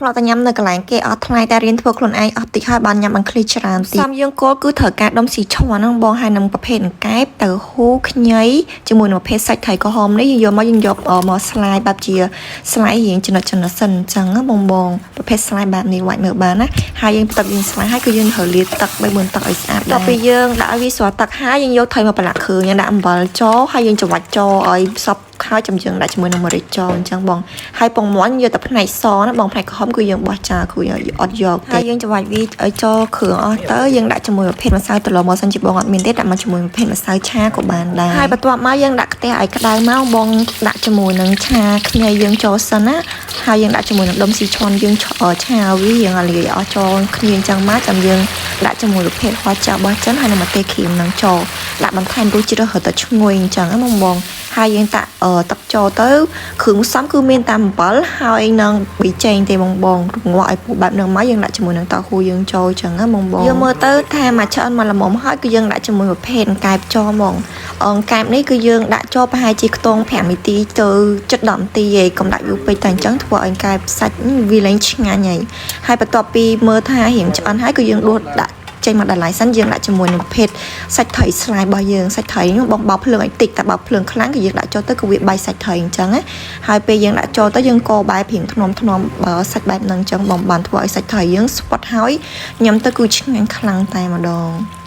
ធ្លាប់តែញ៉ាំនៅកន្លែងគេអត់ថ្លៃតែរៀនធ្វើខ្លួនឯងអស់តិចហើយបានញ៉ាំបានឃ្លីច្រើនទៀតសំយើងគោលគឺត្រូវការដុំស៊ីឈ័រហ្នឹងបងហើយនឹងប្រភេទអង្កែបទៅហ៊ូខ្ញីជាមួយនឹងប្រភេទសាច់ត្រីក្រហមនេះយើងយកមកយើងយកមក slice បែបជា slice រៀងចំណិតចំណិតសិនអញ្ចឹងណាបងបងប្រភេទ slice បែបនេះវាច់មើលបានណាហើយយើងបន្ទាប់យើង slice ហើយគឺយើងត្រូវលាបទឹក3 4ទឹកឲ្យស្អាតដែរដល់ពេលយើងដាក់ឲ្យវាស្រួលទឹកហើយយើងយកត្រីមកប្រឡាក់គ្រឿងយើងដាក់អំបិលចូលហើយយើងច្របាច់ចូលឲ្យសព្វហើយចាំយើងដាក់ជាមួយនឹងម្រេចចូលអញ្ចឹងបងហើយពងមាន់យកតែផ្នែកសណាបងផ្នែកក្រហមគឺយើងបោះចោលគឺយើងអត់យកទេហើយយើងច្របាច់វាឲ្យចូលគ្រឿងអស់ទៅយើងដាក់ជាមួយប្រភេទម្សៅត្រឡមកសិនជាបងអត់មានទេដាក់មកជាមួយប្រភេទម្សៅឆាក៏បានដែរហើយបន្ទាប់មកយើងដាក់ខ្ទះឲ្យក្តៅមកបងដាក់ជាមួយនឹងឆាខ្ញីយើងចូលសិនណាហើយយើងដាក់ជាមួយនឹងដុំស៊ីឈွန်យើងឆាវាយើងឲ្យលាយអស់ចូលគ្នាអញ្ចឹងមកចាំយើងដាក់ជាមួយប្រភេទហួចចោរបស់ចិនហើយនឹងម្ទេសក្រៀមនឹងចូលដាក់បន្ថែមរសជាតិរហូតដល់ឈ្ងុយអញ្ចឹងណាបងបងហើយយើងដាក់ទឹកចូលទៅគ្រឿងផ្សំគឺមានតែអំបិលហើយនឹងប៊ីចេងទេបងបងរងាស់ឲ្យពុះបែបហ្នឹងមកយើងដាក់ជាមួយនឹងតៅហ៊ូយើងចូលអញ្ចឹងណាបងបងយើងមើលទៅថាមួយឆ្អិនមកល្មមហើយគឺយើងដាក់ជាមួយប្រភេទអង្កែបចូលហ្មងអង្កែបនេះគឺយើងដាក់ចូលប្រហែលជាខ្ទង់5នាទីទៅជិត10នាទីឯងកុំដាក់យូរពេកតែអញ្ចឹងធ្វើឲ្យអង្កែបសាច់វាលែងឆ្ងាញ់ហើយហើយបន្ទាប់ពីមើលថារៀងឆ្អិនហើយគឺយើងដួសដាក់ចេញមកដល់ឡៃសិនយើងដាក់ជាមួយនឹងប្រភេទសាច់ត្រី slice របស់យើងសាច់ត្រីនោះបងបោកភ្លើងឲ្យតិចតែបោកភ្លើងខ្លាំងគឺយើងដាក់ចូលទៅគឺវាបាយសាច់ត្រីអញ្ចឹងណាហើយពេលយើងដាក់ចូលទៅយើងកបែបរៀងធ្នមធ្នមសាច់បែបហ្នឹងអញ្ចឹងបងបានធ្វើឲ្យសាច់ត្រីយើងស្វិតហើយញ៉ាំទៅគឺឆ្ងាញ់ខ្លាំងតែម្ដង។